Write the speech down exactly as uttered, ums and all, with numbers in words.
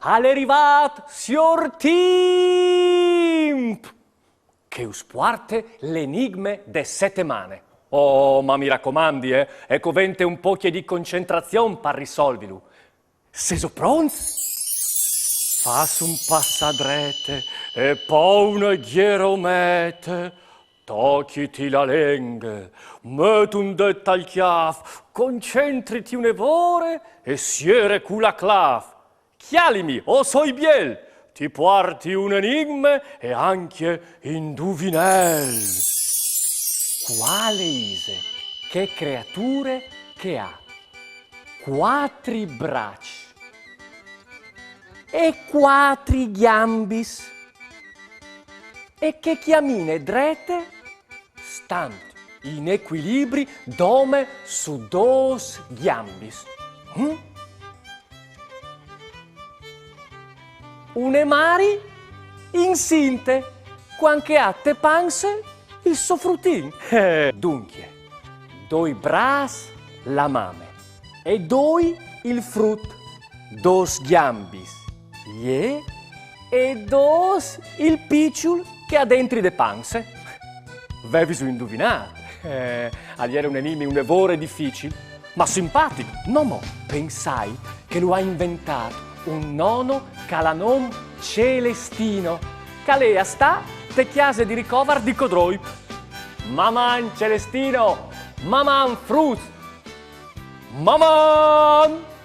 Al è rivât siôr Timp, che us puarte l'enigme de setemane. Oh, ma mi racomandi, eh, e covente un pocje di concentrazion par risolvilu. Sêso pronts? Fâs un pas a drete e po une gjeromete. Tocjiti la lenghe, met un dêt tal cjâf, concentriti une vore e siere cu la claf. Cjalimi, o soi biel, ti puarti un enigme e ancje induvinel. Cuale ise chê creature che e à cuatri braçs e cuatri gjambis e che e cjamine drete stant in ecuilibri dome su dôs gjambis? Hm? Une mari incinte, cuant che e à te panse il so frutin. Eh, duncje, doi braçs la mame e doi il frut, dôs gjambis jê e dôs il piçul che e à dentri de panse. Vevisu induvinât? Eh, al jere un enigme une vore dificil, ma simpatic, no mo? Pensait che lu à inventât un nono che al à non Celestino, che al è a stâ te cjase di ricovar di Codroip. Maman Celestino, maman fruts, maman!